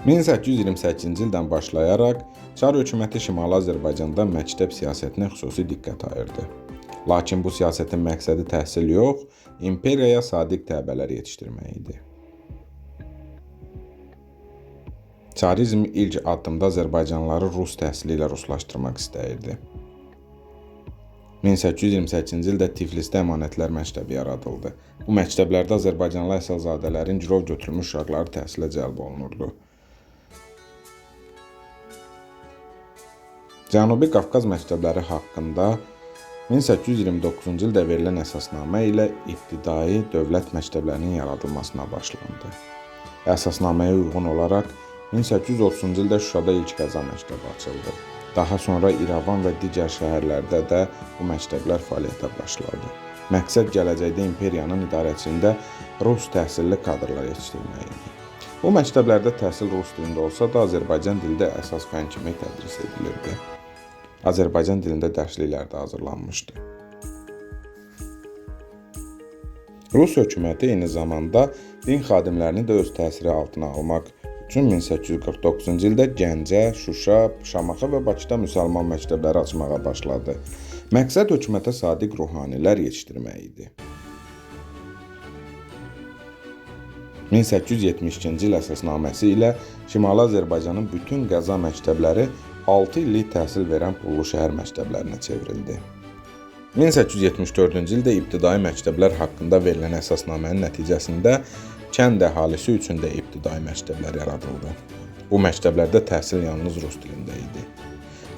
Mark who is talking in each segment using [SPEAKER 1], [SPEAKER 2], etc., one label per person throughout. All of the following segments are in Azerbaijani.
[SPEAKER 1] 1828-ci ildən başlayaraq Çar hökuməti Şimali Azərbaycanda məktəb siyasətinə xüsusi diqqət ayırdı. Lakin bu siyasətin məqsədi təhsil yox, imperiyaya sadiq təbələr yetişdirmək idi. Çarizm ilk addımda azərbaycanlıları rus təhsili ilə ruslaşdırmaq istəyirdi. 1828-ci ildə Tiflisdə Əmanətlər məktəbi yaradıldı. Bu məktəblərdə azərbaycanlı əsilzadələrin girov götürülmüş uşaqları təhsilə cəlb olunurdu. Cənubi Qafqaz məktəbləri haqqında 1829-cu ildə verilən əsasnamə ilə ibtidai dövlət məktəblərinin yaradılmasına başlandı. Əsasnaməyə uyğun olaraq 1830-cu ildə Şuşada ilk qəza məktəbi açıldı. Daha sonra İrəvan və digər şəhərlərdə də bu məktəblər fəaliyyətə başladı. Məqsəd gələcəkdə imperiyanın idarəçiliyində rus təhsilli kadrlar yetişdirmək idi. Bu məktəblərdə təhsil rus dilində olsa da, Azərbaycan dili də əsas fənn kimi tədris edilirdi. Azərbaycan dilində dərsliklər də hazırlanmışdı. Rus hökuməti eyni zamanda din xadimlərini də öz təsiri altına almaq üçün 1849-cu ildə Gəncə, Şuşa, Şamaxı və Bakıda müsəlman məktəbləri açmağa başladı. Məqsəd hökumətə sadiq ruhanilər yetişdirmək idi. 1872-ci il əsasnaməsi ilə Şimali Azərbaycanın bütün qəza məktəbləri 6 illik təhsil verən pullu şəhər məktəblərinə çevrildi. 1874-cü ildə ibtidai məktəblər haqqında verilən əsasnamənin nəticəsində kənd əhalisi üçün də ibtidai məktəblər yaradıldı. Bu məktəblərdə təhsil yalnız rus dilində idi.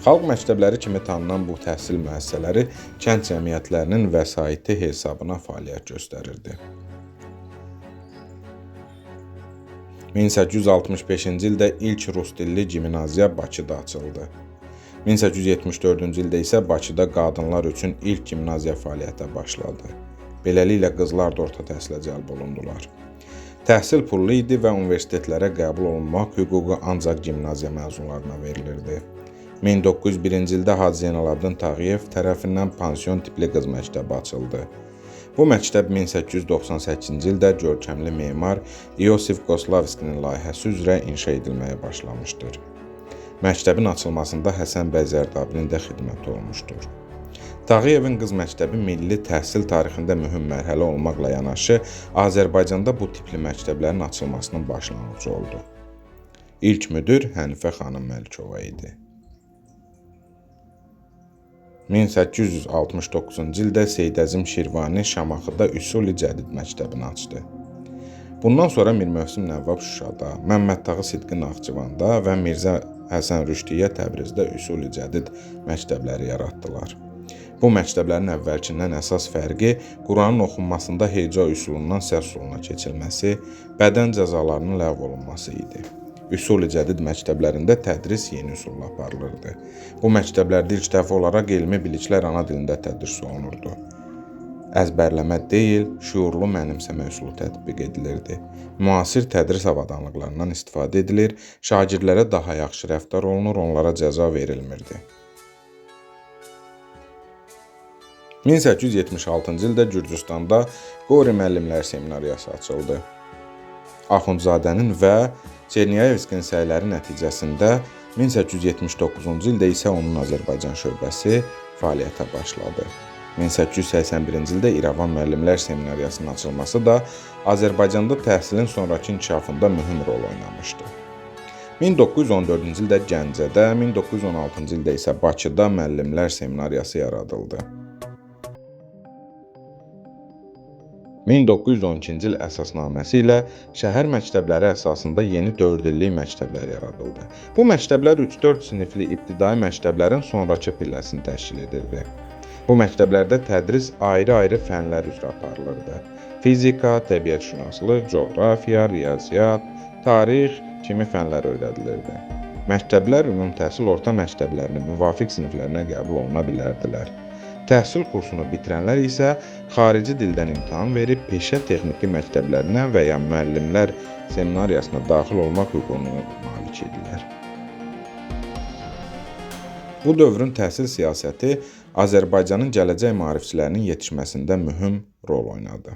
[SPEAKER 1] Xalq məktəbləri kimi tanınan bu təhsil müəssisələri kənd cəmiyyətlərinin vəsaiti hesabına fəaliyyət göstərirdi. 1865-ci ildə ilk rus dilli gimnaziya Bakıda açıldı. 1874-cü ildə isə Bakıda qadınlar üçün ilk gimnaziya fəaliyyətə başladı. Beləliklə qızlar da orta təhsilə cəlb olundular. Təhsil pullu idi və universitetlərə qəbul olunmaq hüququ ancaq gimnaziya məzunlarına verilirdi. 1901-ci ildə Hacı Zeynalabdin Tağıyev tərəfindən pansion tipli qız məktəbi açıldı. Bu məktəb 1898-ci ildə görkəmli memar İosif Qoslavskinin layihəsi üzrə inşa edilməyə başlamışdır. Məktəbin açılmasında Həsən bəy Zərdabinin də xidməti olmuşdur. Tağıyevin qız məktəbi milli təhsil tarixində mühüm mərhələ olmaqla yanaşı, Azərbaycanda bu tipli məktəblərin açılmasının başlanğıcı oldu. İlk müdir Hənifə xanım Məlikova idi. 1869-cu ildə Seyid Əzim Şirvani Şamaxıda Üsul-i Cədid məktəbini açdı. Bundan sonra Mir Mövsüm Nəvvab Şuşada, Məmməd Tağı Sidqi Naxçıvanda və Mirzə Həsən Rüşdiyyə Təbrizdə Üsul-i Cədid məktəbləri yaratdılar. Bu məktəblərin əvvəlkindən əsas fərqi Quranın oxunmasında heca üsulundan səs üsuluna keçilməsi, bədən cəzalarının ləğv olunması idi. Üsul-i Cədid məktəblərində tədris yeni üsulla aparılırdı. Bu məktəblərdə ilk dəfə olaraq elmi biliklər ana dilində tədris olunurdu. Əzbərləmə deyil, şüurlu mənimsəmə üsulu tətbiq edilirdi. Müasir tədris avadanlıqlarından istifadə edilir, şagirdlərə daha yaxşı rəftar olunur, onlara cəza verilmirdi. 1876-cı ildə Gürcüstanda Qori müəllimlər seminariyası açıldı. Axundzadənin və Çerniyevskinin səyləri nəticəsində 1879-cu ildə isə onun Azərbaycan şöbəsi fəaliyyətə başladı. 1881-ci ildə İrəvan müəllimlər seminariyasının açılması da Azərbaycanda təhsilin sonrakı inkişafında mühüm rol oynamışdı. 1914-cü ildə Gəncədə, 1916-cı ildə isə Bakıda müəllimlər seminariyası yaradıldı. 1912-ci il əsasnaməsi ilə şəhər məktəbləri əsasında yeni 4 illik məktəblər yaradıldı. Bu məktəblər 3-4 sinifli ibtidai məktəblərin sonrakı pilləsini təşkil edirdi. Bu məktəblərdə tədris ayrı-ayrı fənlər üzrə aparılırdı. Fizika, təbiətşünaslıq, coğrafiya, riyaziyyat, tarix kimi fənlər öyrədilirdi. Məktəblər ümumi təhsil orta məktəblərinin müvafiq siniflərinə qəbul oluna bilərdilər. Təhsil kursunu bitirənlər isə xarici dildən imtahan verib peşə texniki məktəblərinə və ya müəllimlər seminariyasına daxil olmaq hüququna malik idilər. Bu dövrün təhsil siyasəti Azərbaycanın gələcək maarifçilərinin yetişməsində mühüm rol oynadı.